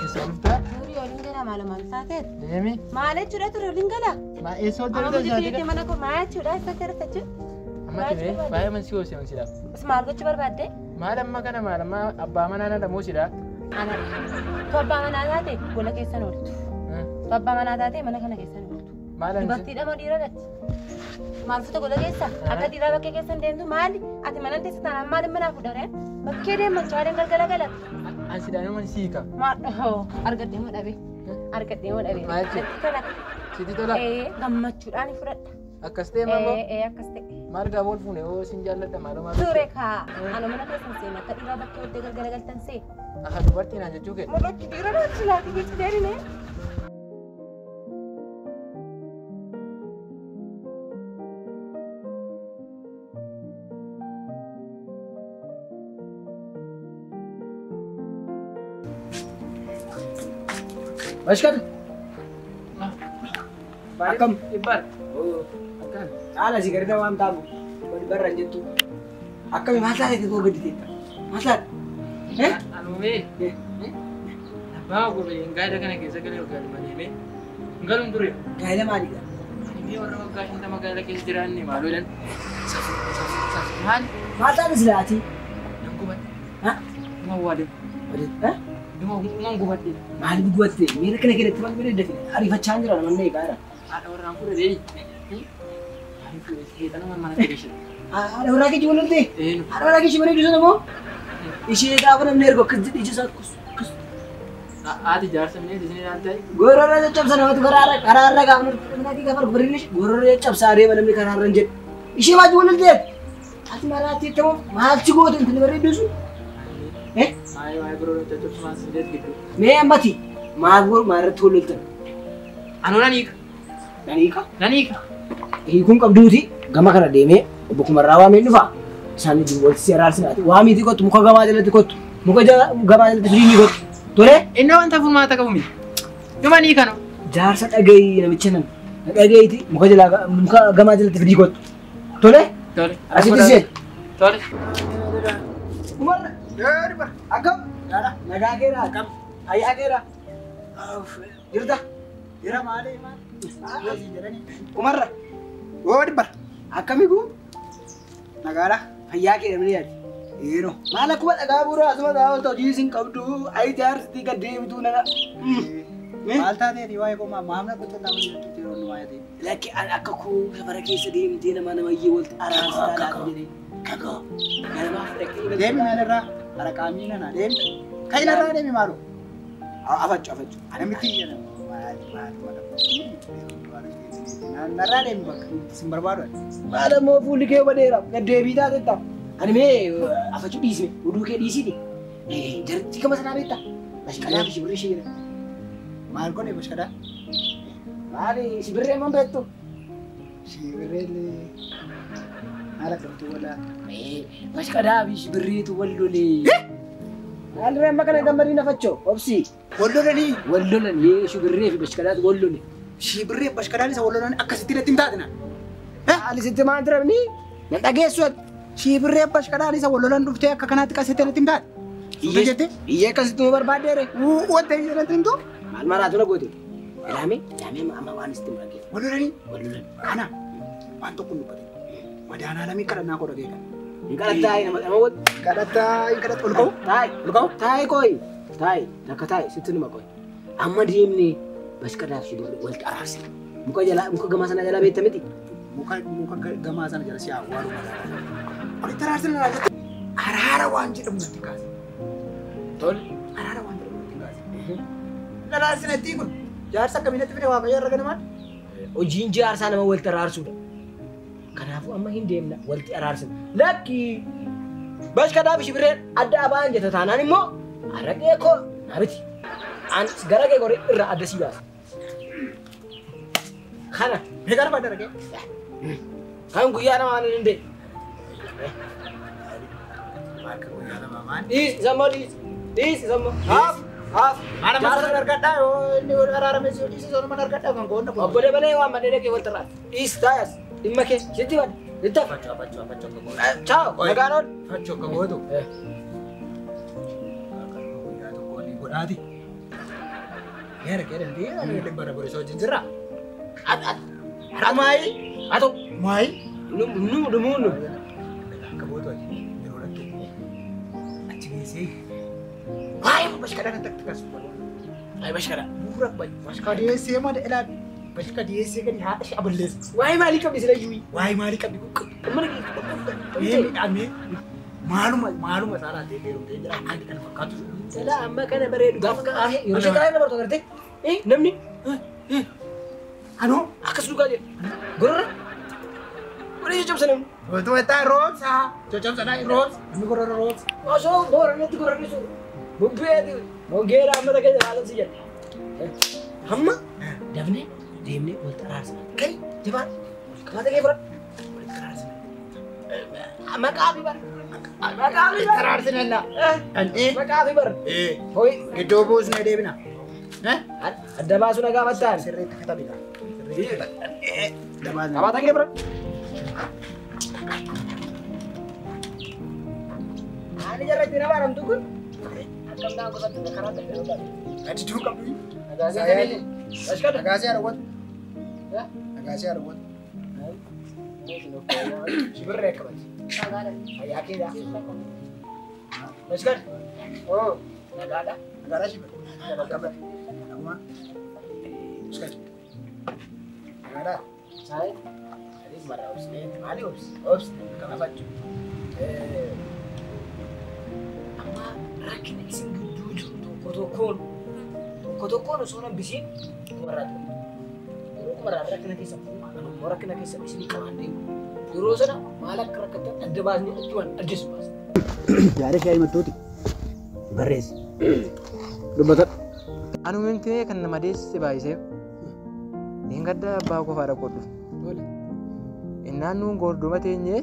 Eessa dhuftaa? Turii waliin galaa maal maal taateet? Deemi. Maal jechuudha turii waliin galaa? Ma eessa ol Amma darbe hojii mana koo maal jechuudha eessa jirta jechuudha? Amma tibee baay'ee man si hoose man siidha. Is maal gochuu barbaadde? Maal amma kana maal amma abbaa manaa na dhamoo siidha. Ana tu abbaa manaa taate gola keessan ooltu. Tu abbaa manaa taate mana kana keessan ooltu. Maal ani Dubartiidha moo dhiira dha? Maal fuuta gola keessa? Akka dhiiraa bakkee keessan deemtu maali? Ati mana teessa taanaan maal manaa fuudharee? Bakkee deeman chaaleen galgala galata. An siidhaan man siika. Maal argadhee moo dhabee? Argadhee moo dhabee? Maal jechuudha? Natti tola. Sitti tola. Gammachuudhaan fudhadha. Akkas ta'e mamoo Akkas ta'e. maal gaafa ol fuune oo sin jaalladha maaloo maal. Ture kaa ana mana keessan seena akka dhiiraa bakkee ooltee galgala galtan see. Aha dubartii naan jechuu kee. Molokki dhiira naatti laati jechi deemine. Bashkar. Akkam? Ibbal. Akkan. Haala si gargar waan taamu. Wal barra jettu. Akkami maal taate koo gadi teetta? Maal taate? Eh? Anumee. Abbaa gobe gaayila kana keessa galee waggaa lama deemee. Galum ture. Gaayila maalidha? Inni warra waggaa 50 gaayila keessa jiraanne maaloo jedhan. Safu safu safu maal? Maal taate silaati? Nan gubadhe. Ha? Dhuma awwaale. Ha? Dhuma dhumaan gubadhe. Maaliif gubatte? Miira kana keessatti maal miira dafee ariifachaa jira namoonni eegaa jira. Haadha warraan fuudhee. Maaliif heexana mana keessa. Haadha warraa keechi wal lolte? Eenu. Haadha warraa keechi bareedu sana moo? Ishee gaafa namni ergu akkas jedhe ija isaa akkas akkas. Haati jaarsa milee isin ilaaltaa? Gororra caccabsa namatu karaarra karaarra gaafa namni gaafa argu bareedina ishee gororra caccabsaa adeema namni karaarra hin jedhu. Ishee maal wal lolte? Ati maraatti ta'u maal si goote intalli bareeddu sun? Eh? Maayii maayii gororra caccabsu maal si deet gidduu. Mee ammati maal goor maalirratti wal loltan? Anuu nan hiika. Nan hiika? Nan hiika. Hiikuun qabduuti gama kana deemee obbo Kumarraa waameen dhufa. Isaan wajjin walitti si araarsinaati. Waamiitii kottu muka gamaa jalatti kottu. Muka gamaa jalatti firii ni kottu. Tole? Inni wanta furmaata qabu miti. Dhuma ni kanu. Jaarsa dhagahi namicha nan. Dhagahiiti muka jalaa muka gamaa jalatti firii kottu. Tole? Tole. Asitti seen. Tole. Kumarra. Akkam? Nagaa keera. Akkam? Ayyaa keera. Jirta? Jira maali maali? Kumarra. Oo dhibba. Akkami guu? Nagaadha. Fayyaa kee namni yaadi. Yeroo. Maal akkuma dhagaa bu'uura asuma taa'aa oolta hojii isin qabdu ayi jaarsitii gad deebituu nana. Maal taateeti waa'ee koo maamna gocha lama jirtu yeroo hundumaa yaadee. Lakki an akka koo safara keessa deemtee nama namayyee walitti araarsitaa laata jedhee. Kakoo. Galmaaf dhaqee. Deemi maalirraa? Haraqaamii nana deemi. Kan irraa deemi maaloo? Afachu afachu. Namitti jedhama. Maali maali maali. Narraa deemi bakka sin barbaadu. Maal ammoo fuulli kee badeera gad deebii taatetta. Ani mee afachuu dhiisne oduu kee dhiisiti. Jarti kama sanaa beektaa? Bashqadaa fi shibirree ishee jedhama. Maal godhe bashqadaa? Maali shibirree immoo beektu? Shibirree illee maal akkamtu walaa? Bashqadaa fi shibirreetu wal lolee. Maal ree amma kana gammadiin afachoo obsi. Wal lolanii? Wal lolanii shibirree fi bashqadaatu wal lole. Shibirree bashqadaan isa wal lolan akkasitti irratti hin taatina. Maali sitti maal turabni? Nan dhageessu ati. Shibirree bashqadaan isa wal lolan dhuftee akka kanaatti qassetti irratti hin taate. Suuta jettee? Iyyee akkasitti nu barbaaddeere. Wanta irratti himtu? Maal maraatu na goote? Ilaame ilaame amma waan sitti murage. Wal lolanii? Wal lolan. Kana waan tokko hin dubbatin. Madaanaa lamii kadhannaa koo dhageedha. Hin kadhattaa nama nama wal. Kadhattaa hin kadhattu ol ka'u? Taayi. Ol ka'u? Taayi qoyi. Taayi takka taayi sitti nima qoyi. Amma deemnee bashqadaa fi shibirree walitti araarsina. Muka jalaa muka gamaa sana jalaa beekta miti? Muka muka gamaa sana jala si awwaalu madaanaa. Walitti araarsina naa jette. Araara waan jedhamu natti kaase. Tole. Araara waan jedhamu natti kaase. Araarsina ittiin kun jaarsa akkamii natti fide waaqayyo irra ganamaan? Hojiin jaarsaa nama walitti araarsuudha. Kanaafuu amma hin deemna walitti araarsina. Lakki bashqadaa fi shibirreen adda abaan jetta taanaan immoo araqee koo naa biti. An gara kee goree irraa adda sii baasa. Kana. Mee gara baadha araqee? Kan guyyaa namaa hin dandeenye. Dhiisi sammoo dhiisi. Dhiisi sammoo. Haaf haaf. Mana mana argadhaa yoo inni araarame si dhiisi sonuma argadhaa kan goonna kun. Obbo Dabalee waan malee dhaqee walitti arraata. Dhiisi taayas dhimma kee sitti bada. Sitti hafa. Facho facho facho akka gootu. Chaaw nagaan oolu. Facho akka gootu. Guyyaa tokko ni godhaati. Gara bara borisoo wajjin jirra. Maayii. Haa ta'u. Maayii. Nu dhumuu nu. Akka bootu yeroo dhattu achi geessee waa'ee bashkadhaa kan takka kasu. Waa'ee bashkadhaa. Bu'uura bashkadeessee mada ilaali. Bashkadeessee gadi haadha ishee aballeessa. Waa'ee maalii qabdi sila iyyuu? Waa'ee maalii qabdi? Mana Mee maaluma maaluma isaa laatee heerumtee jira akka kana fakkaatu. Sila amma kana bareedu gaafa kaa'ee yeroo ishee karaa irra bartu agartee namni Anoo akkas dhugaa jedhe gorora godhee caccabsa namni. Otoo itti roobsa caccabsa dhaa roobsa namni gorora roobsa. Osoo booranatti gororri sun bubbeeti mongeera amma takka jaalala si jedha. Hamma dafnee deemnee wal xaraarsina. Kai jabaa qabaata kee fudhadhu. Wal xaraarsina. Maqaa fi bara. Maqaa fi bara. Xaraarsina illaa. Maqaa fi bara. Hoyi. Iddoo buusnee deebina. Adda baasuu nagaa battaan. Sirriitti katabidha. Qabaata kee fudhadhu. Ani jarra ittiin abaaramtu kun akkam naa gosatti karaa ta'e barbaadu. Ati jiru qabdu. Bashkadha. Nagaasee harawwatu. Nagaasee harawwatu. Shibirree akkamati. Fayyaa keedha. Bashkadha. Oo nagaadha. Nagaadha shibirree. Nagaadha. Naguma. Bashkadha. Nagaadha. Saayee. Anis marraa obsnee maali obsi? Obsi kan afachuu. Amma rakkina isin gidduu jiru tokko tokkoon tokko tokkoon osoo hambisiin kumarraa ture. Yeroo kumarraa rakkina keessa immoo rakkina keessa isin qabaan deemu. Yeroo sana maal akka rakkatan adda baasnee achumaan addeessu baasne. Yaada ishee himattuuti. Barreessi. Dubbatadhu. Anumti kan nama deessise baay'isee. Hin gadda abbaa qofaa dhaqoo dhufe. Innaan nuun gordoma teenyee.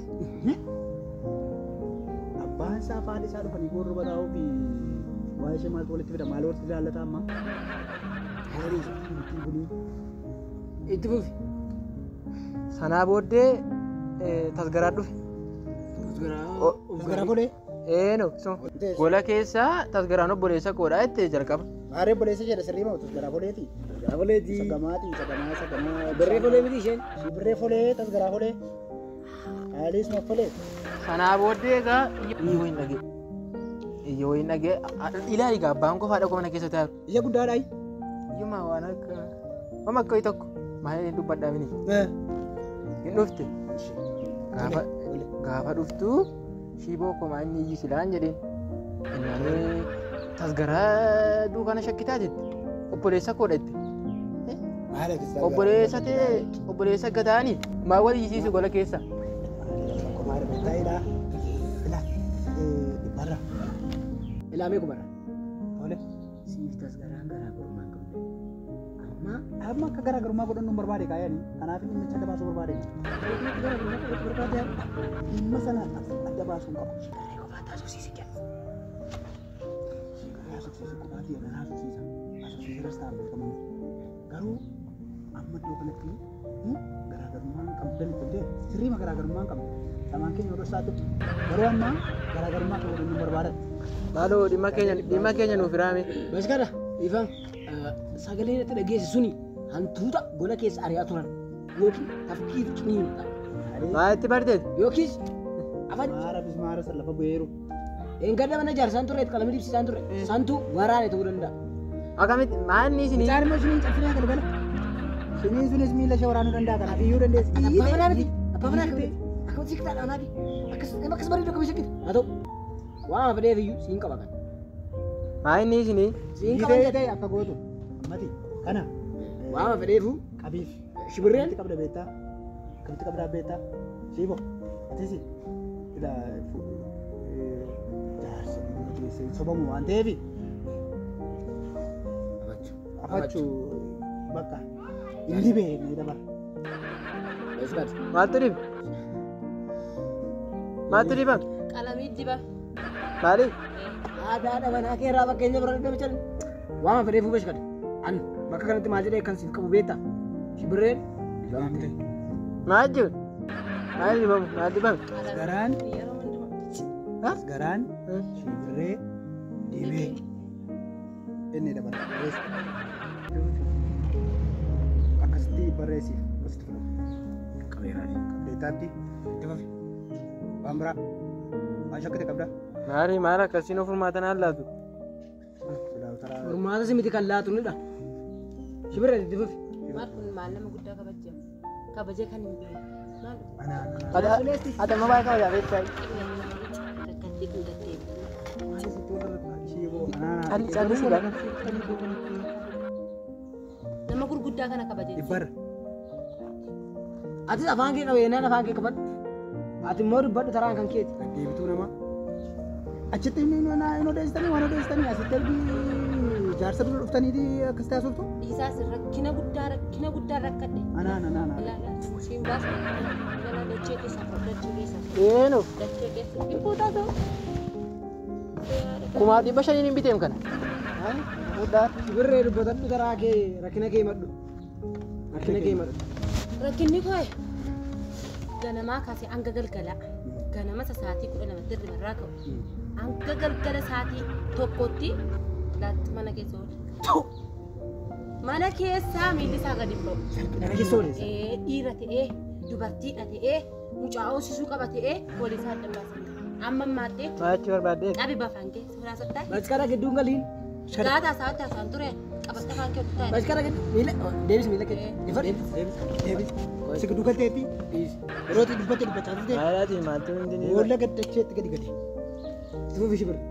Abbaan isaa faadhi isaa dhufanii gordoma taa'uu fi waa'ee ishee maaltu walitti fida maal walitti ilaallata amma? Itti fufi. Sanaa booddee tasgaraa dhufe. Tasgaraa golee? Eenoo gola keessaa tasgaraan obboleessa koodhaa jettee jalqaba. Maarree obboleessa jedha sirrii moo tasgaraa foleeti? Tasgaraa foleeti. Sagamaati sagamaa sagamaa. Birree folee miti isheen. Birree folee tasgaraa folee. Haaliis ma folee. Sanaa booddee egaa iyyoo hin dhagee. Iyyoo hin dhagee ilaali egaa abbaan koo haadha koo mana keessa taa'u. Ija guddaadhaayi. Iyyuma waan akka waan akka tokko maal dubbadhaa mini. Hin dhufte. Gaafa dhuftu shiboo komaa inni iyyi silaan jedheen. Innaan tasgaraa duukana shakkitaa jette. Obboleessa koodha jette. Obboleessa ta'e obboleessa gataanii maal wal iyyisiisu gola keessa. Ilaamee kumarra. Tole. Siif tasgaraan garaagarummaa hin qabne. Amma Amma akka garaagarummaa godhannu hin barbaade kaayani. Kanaaf inni micha adda baasuu barbaade. Garaagarummaa godhachuu barbaade dhimma sana adda baasuu hin qabu. Garee kophaa taasisuusi jedha. Haasofsiisa kophaati jedhan haasofsiisa. Haasofsiisa ta'a beekamu. Garuu amma iddoo kanatti garaagarummaa hin qabdan itti fidee sirriima garaagarummaa hin qabne. Lamaan keenya odoo isaatti garuu amma garaagarummaa akka godhannu hin barbaadan. Maaloo dhimma keenya nuuf hiraame. Bashkadha ifaan sagaleen itti dhageesse suni hantuuta gola keessa ari'aa turan yookiin tafkiitu ciniinudha. Maa itti barteet? Yookiis afaan Maara bismaara san lafa bu'eeru. Engadda mana jaarsaan turre qalama dibsiisaan turre santu waraane ta'uu danda'a. Akkamitti maanni isinii? Isaan immoo shiniin cabsinee galgala. Shiniin sunis miila ishee waraanuu danda'a kanaaf iyyuu dandeessi. Abbaa manaa miti abbaa manaa akkamitti akkamitti siqtaadha anaa fi akkas nama akkas bareedu akkamitti siqita haa ta'u waan fedheef iyyuu siin qaba kan. Maa inni isinii? Siin qaba Giitee ta'e akka gootu ammati kana waan fedheefu qabiif shibirreen Akkamitti qabda beektaa? Akkamitti qabdaa beektaa? Shiibo atis ila jaarsa keessee sobamu waan ta'eef afachuu bakka hin dhibee ni dabala. Maaltu dhibe? Maaltu dhiba? Qalamii diba. Maaliif? Aadaadha manaa kee irraa fakkeenya bira dadhabe jedhan waan fedheefuu bashkadha. An bakka kanatti maal jedhee kan siif qabu beektaa? Shibirreen dibamte. Maal jiru? Maal dhibamu? Maal dhibame? Garaan Yeroo hundumaa. garaan shibirree dhibee. Inni dabala. Barreessi. Akkasitti barreessiif akkasitti fudhatu. Qabeeraa. Qabdeettaatti itti fufi. Waan biraa. Waan shakkite qabdaa? Maali maal akkasiin of furmaata naan laatu? Furmaata si miti kan laatu nidha. Shibirree itti fufi. Maal kun maal nama guddaa kabajja. Kabajee kan hin beekne. Maal? Ati amma baay'ee kabajaa beektaa? Rakkattii kun gatteebi. Calli calli si laata. Nama gurguddaa kana kabajee. Dhibbarra. Atis afaan kee qabeenyaan afaan kee qabadhu. Ati immoo dubbadhu taraan kan keeti. Deebituu namaa. Achitti inni hin odeessitanii waan odeessitanii asitti ergi jaarsa dura dhuftaniiti akkas taasiftu? Dhiisaas rakkina guddaa rakkadhe. Anaan anaan. Ilaala siin baasa. Ilaala dachee keessa dachee keessa. Eenu Dachee keessa. Dhibboota ta'u. 5,500 hin biteem kana. Guddaa. Shibirree dubbatadhu taraa kee rakkina kee madhu. Rakkina kee madhu. Rakkinni koo ganamaa kaasee hanga galgalaa. Ganama sa'aatii 12 dirribarraa ka'u. Hanga galgala sa'aatii 1tti laatti mana keessa oolu. Mana keessaa miilli isaa gadi ba'u. Mana keessa oole. Dhiira ta'ee dubartiidha ta'ee mucaa hoosisuu qaba ta'ee walii isaa adda baasan. Amma ammaattee Maachi barbaaddee. qabi bafaan kee suuraa sottaa. Bashkara gidduun galiin. Gaataa isaatti haasaan ture qabatta afaan kee otti taa'e. Bashkara gidduu miila deebisi miila kee. Ifadhu. Deebisi. Si gidduu galteetti yeroo itti dubbatte dubbachaa turte Maalaati maaltu hundi ni. boolla gaddacheetti gadi gadi. Itti fufi shibirree.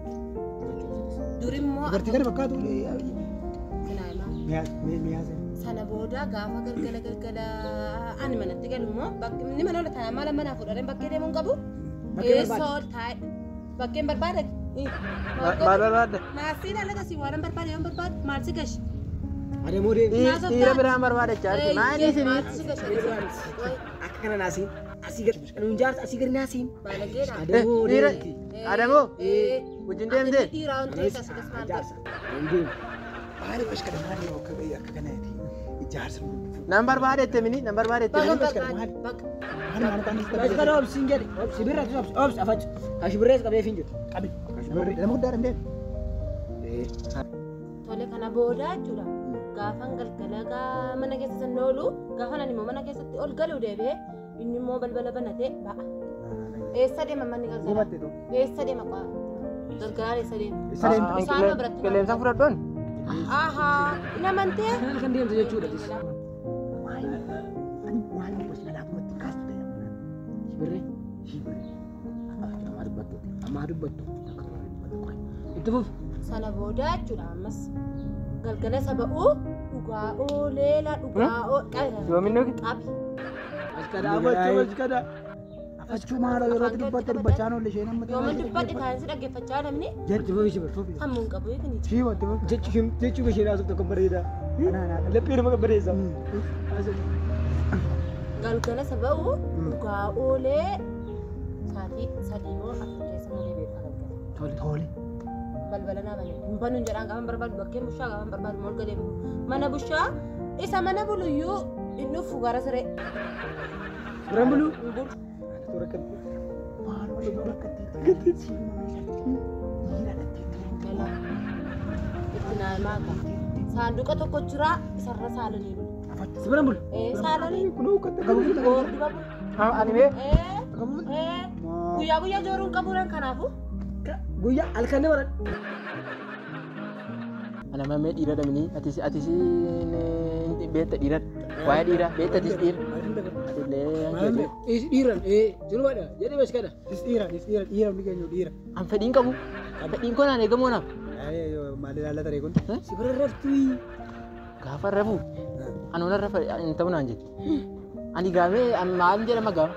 Durimmoo Dubartii kana fakkaatu Sinaayimaa. miyaase. Sana booda gaafa galgala galgala ani manatti galu immoo inni mana ol taa'e maala manaa fuudhanii bakkee deemuu hin qabu. Bakkee Eessa ol taa'e bakkeen barbaada. Maal barbaadda? Maasii ilaallata si waan barbaade yoon barbaade maal si gashi? Adeemoo deemi. Dhiira biraan barbaadachaa jirti. Maali isin? Maal si gashi? Akka kana naasiin. Asii gadi nuun jaarsa asii gadi naasiin. Baalageedha. Adeemoo Dhiira. deemti. Adamoo. Wajjin deemtee? Dhiiraa wanti isa si gas maal Jaarsa. Hin deemu. Maali bashkara maali akka kanaati jaarsa dura dhufu. Nan barbaadette mini nan barbaadette mini. Maali maali maali Bashkara obsi hin jedhe. Obsi birra obsi obsi afachu. Ashibirrees qabeef hin jedhu. Qabi. Nama guddaa dandeen. Tole kana booda jechuudha. Gaafan galgala mana keessa san oolu gaafan ani immoo mana keessatti ol galuu deebi'ee inni immoo balbala banatee ba'a. Eessa deema manni galgala? Gubatte ta'u. Eessa deema qaa? Galgalaan eessa deema? Eessa deemta? Isaan biratti Qilleensa fudhadhoon. Ahaa, hin amantee? Kana kan deemtu jechuudha. Maali maali bashkara duratti kaastu ta'e. Shibirree. Shibirree. Amma dubbattu. Amma dubbattu. Itti fufi. Sana booda jechuudha ammas galgala isa ba'uu dhugaa ooleela dhugaa qabi. Yoomin nuti? Qabi. Bashkara abachuu bashkara. Afachuu maala yeroo itti dubbatte dubbachaa oolle isheen amma. Yooman dubbadhe taa'insi dhaggeeffachaa namni Itti fufi shibirree. sammuu hin qabu eegni. Shiiba itti fufi. Jechuu isheen haasoftu kan bareedaa. Laphee nama qabbaneessa. Galgala isa ba'uu dhugaa oolee sa'aatii 3 moo 4 keessa nu deebi'ee galgala. Tole. Balbala naa banee hin banuun jedhaan gaafa barbaadu bakkeen bushaa gaafa barbaadu mool galee mana bushaa isa mana buluyyuu hin dhufu gara siree. Biraan buluu. Hin bulu. Maal isheen rakkatteetti. Dhiira dhatteetti. Galaa. Itti naamaa qaba. Saanduqa tokko jira isarra saalanii bulu. Biraan bulu. Saalanii Kunoo uffata qabu. goorduba bulu. Ani mee? Guyyaa guyyaa jooruun qabuudhaan kanaafu. Guyyaa halkan nama Ana mammee dhiira dhamini atis atis beekta dhiira. Waa'ee dhiira beekta atis dhiira. Atillee Dhiiran jirumadha jedhee bashkara. Dhiira dhiira dhiira hundi keenya dhiira. An fedhiin qabu. Fedhiin koo naan eegamoo naaf. Maal ilaallata ree kun? Si bira raftuu. Gaafa rafu. Ani ona rafa hin ta'u naan jetti. Ani gaafee maal jedhama gaafa?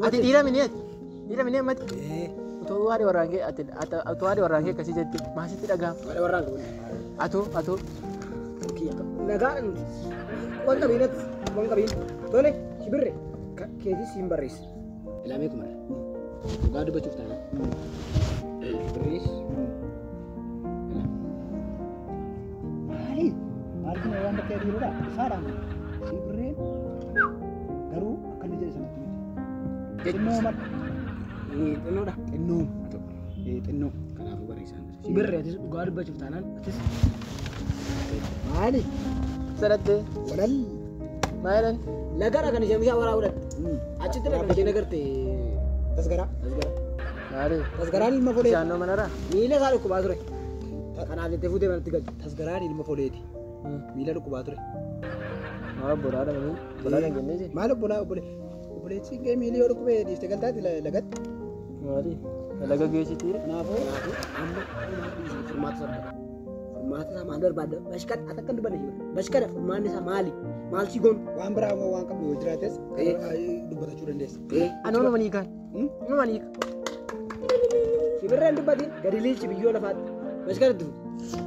Ati dhiira mini ati? Dhiira mini ammatti? Otoo haadhi warraan kee ati otoo haadhi warraan kee akkasii jetti maasitti dhaga'ama. Haadha warraan qabu. Atoo atoo. Nagaa waan qabiinatti waan qabiin tole shibirre keetis siin barreessa. Ilaamee kumarra. Dhugaa dubbachuuf taana. Shibirrees. Maali? Maal kun waan bakka dhiirudha? Ifaadhaan kun. Shibirreen garuu akka inni jedhe sanatti miti. Xinnoo mala. Xinnoodha. Xinnoo. Xinnoo. Kanaafuu barreessaan. Birree atis dhugaa dubbachuuf taanaan atis. Maali? Sadatte. Walal. Maalan. Lagara kan isheen bishaan waraabuu dhatte. Achitti kan isheen agarte. Tasgaraa. Tasgaraa. Maali? Tasgaraan ilma foleeti. Bishaan manarraa? Miila isaa dhukkubaa ture. Kanaaf jettee fuutee manatti galche. Tasgaraan ilma foleeti. Miila dhukkubaa ture. Maal obbolaa dha? Obbolaa kan jennee Maal obbolaa obboleessi kee miilli yoo dhukkubee dhiiste galtaati lagatti. Maali? Laga geessitii? Kanaafuu amma furmaata isaa barbaada. Furmaata isaa maal barbaadda? Bashkadha ati akka dubbanne jira. Bashkadha furmaanni isaa maali? Maal si goon? Waan biraa immoo waan qabdu yoo jiraates dubbatachuu dandeessa. Ani onuma ni kaan. Onuma ni kaan. Shibirreen dubbatiin gadi liilchi biyyoo lafaatti. Bashkadha itti fufu.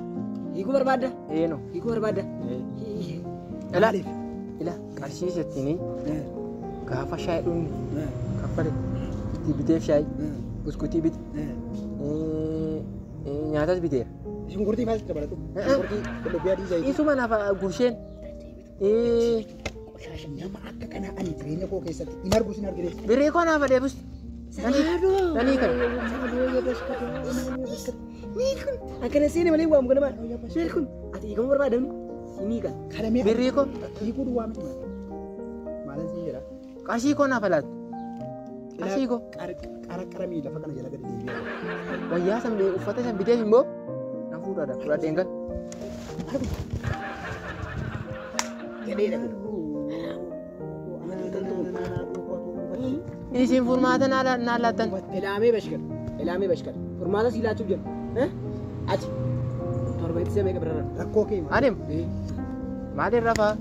Hiikuu barbaadda? Eeno. Hiikuu barbaadda? Ila ila qarshii isattiin gaafa shaayii dhugni kaffale itti biteef shaayii buskutii bite nyaatas biteera. Shunkurtii maal dabalatu? Shunkurtii qullubbii adii zayitii. Isuma naaf gusheen. Nama akka kanaa ani jireenya koo keessatti hin argu sin argine. Birrii koo naaf adeemus. Nanii kan. Miilkun akkana seene malee waamu ganamaa. Miilkun ati hiikamuu barbaadamni sinii kan. Birrii koo. Hiikuu duwwaa miti maalan siin jedha. Qarshii koo naaf laatu. Qarshii koo. Qara miila lafa kana jala gadi deebi'a. Wayyaa san uffata san biteef immoo na fuudhaadha fudhadheen gal. Isin furmaata naa laattan. Ilaamee bashkal. Ilaamee bashkal. Furmaata sii laachuuf jedhu. Ati torba itti meeqa bira rafa? Rakkoo kee maali? Adeem. Maaliin rafaa?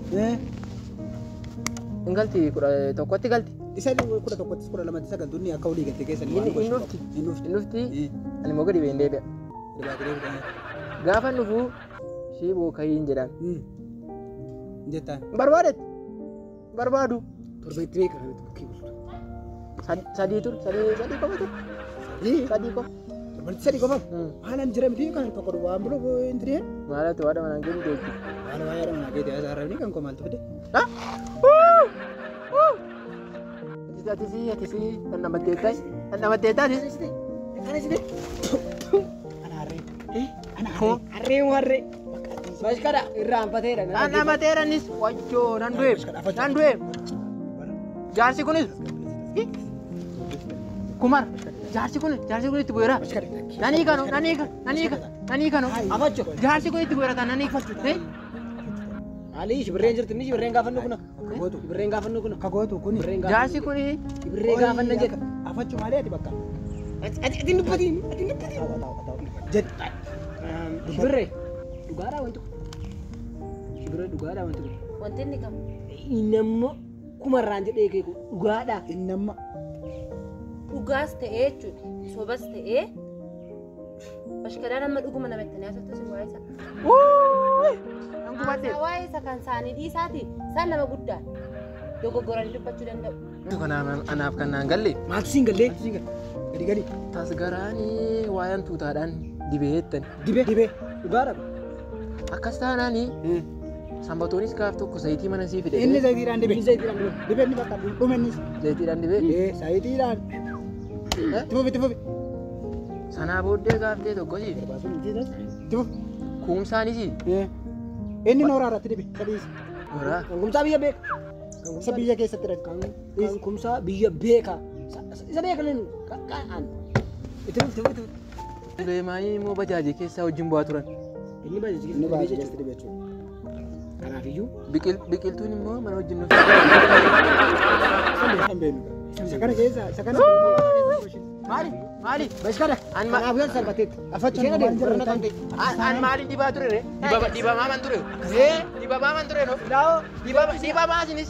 Hin galti 11tti galti. Isa 11tti 12tti sagaltuun akka olii galtee keessan waan hin dhufti. Hin dhufti. Ani immoo gadi ba'een deebi'a. Gaafa dhufu shii bookayiin jedhaan. Jettaan. Barbaadetti. Barbaadu. Torba itti meeqa kanatti bukkee bultu? Sadii ture. Sadii qofa ture. Sadii qofa. Torba sadii qofa. Maalaan jira miti kan tokko duwwaan bulu hin tireen. Maalatu waadha manaan kennu jechuudha. Maal waa'ee haadha manaa keetii haasa'aa kan koo maaltu fide? Atisi atisi dhandhamatteettaa dhandhamatteettaa atis. Kana site. Ana harree. Ana harree. Harree harree. Bashkadha irraanfateera. Dhandhamateeranis wajjoo nan du'e nan du'e. Jaarsi kunis kumar jaarsi kun itti bu'eera. Nanii kano nanii nanii nanii kano. Afacho. Jaarsi kun itti bu'eera tan nanii. Ali shibirreen jirti inni shibirreen gaafannu kuna. Shibirreen gaafannu kuna. Kagootu kuni. Jaarsi kun shibirree gaafanna jedha. Afachu malee ati bakka. Ati ati dubbatiin ati dubbatiin. Jedhi. Shibirree dhugaadhaa wanti kun. Shibirree dhugaadhaa wanti kun. Wanti inni kam? Inni ammoo kumarraan jedhee keeku dhugaadhaa. Inni amma. Dhugaas ta'ee jechuudha. Sobas ta'ee bashkadaan amma dhuguma nama itti haasoftu si waa'ee isaa. Waa'ee isa kan isaanii dhiisaati isaan nama guddaa dogoggoranii dubbachuu danda'u. Anaaf kan naan galle. Maaltu siin gallee? Gadi gadi. Tasgaraanii waayaan tuutaadhaan dibee jettan. Dibee. Dibee. Dhugaadha. Akkas taanaanii sanbatoonis gaaf tokko zayitii mana sii fide. Inni zayitiidhaan dibe. Inni zayitiidhaan dibe. Dibe inni bakka dhume innis. Zayitiidhaan dibe. Zayitiidhaan. Itti fufi itti fufi. Sanaa booddee gaaftee tokkosi. Itti fufi. Kuumsaanis. Inni nooraa irratti dibe sadiis. Nooraa. Kan kumsaa biyya beeka. Isa biyya keessatti dha. Kan kumsaa biyya beeka. Isa beeka lenu. Kan itti fufi itti fufi. Suleemaanii immoo bajaajii keessaa wajjin bu'aa turan. Inni bajaajii keessatti dibe jechuudha. Kanaafiyyuu. Biqiltuun immoo mana wajjin nuuf. Isa kana keessa isa kana. Maali? Maali? Bashkadha. Kanaaf yoo salphateetti. Afachuun maal jedhamu ta'e. An maaliin dibaa ture ree? Dibamaa man ture? Dibamaa man ture no? Dibamaa isinis.